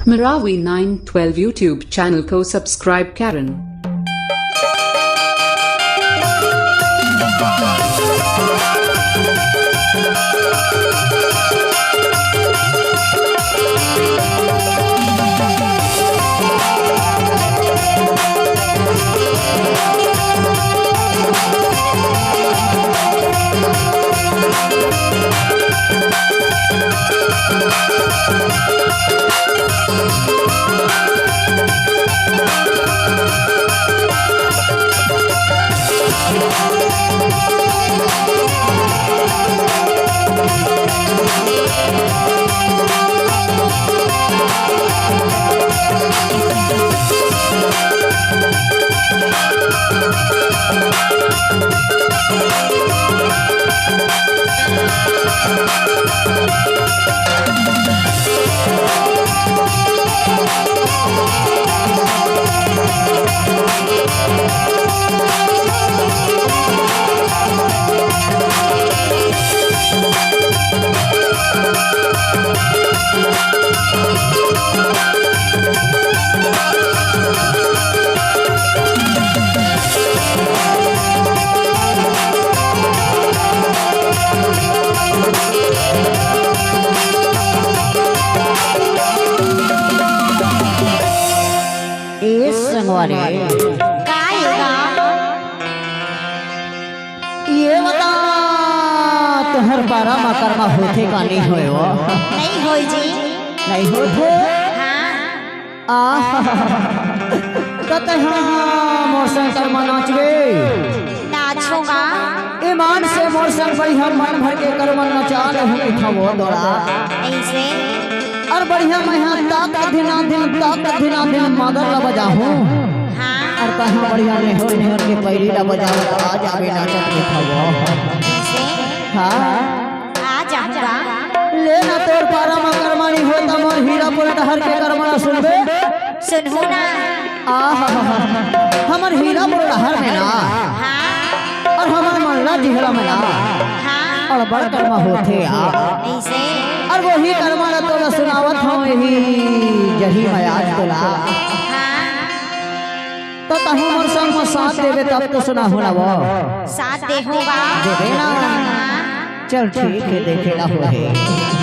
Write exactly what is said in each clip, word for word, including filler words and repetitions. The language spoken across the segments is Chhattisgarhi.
Marawi nine twelve YouTube channel ko subscribe karan. ए संगवारी, का ए गा? ये बता, तुहर पारा मा करमा होथे का नहीं होय वो? नहीं होय जी। नहीं होथे? हाँ। आहा, त तैं हा मोर संग करमा नाचबे? नाचहूँ गा। ईमान से मोर संग बढ़िया मन भर के करमा नचा लेहूँ मिठा वो तोला। अइसे? अउ बढ़िया मैं हा ताक धिना धिन, ताक धिना धिन मादर ला बजाहूँ। हाँ। अउ तैं हा बढ़िया नेहोर नेहोर के पैरी ला बजावत आ जाबे नाचत मिठा वो। अइसे? हाँ। आ जाहूँ गा। ले ना तोर पारा मा करमा नइ होय त मोर हीरापुर डहर के करमा ला सुनबे? सुनहूँ ना। आहा, हमर हीरापुर डहर में ना, हाँ। अउ हमर मंडला जिला में ना, हाँ। अउ बड़ करमा होथे यार। अइसे? अउ वही करमा ला तोला सुनावत हँव, यही जही मैं आज तोला। हाँ। त तहूँ मोर संग म साथ देबे तब तो सुनाहूँ ना वो। साथ देहूँ गा। देबे ना। हाँ। चल ठीक हे, देखे ला होही।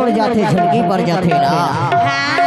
पड़ जाथे, झटकी पड़ जाथे ना। हाँ।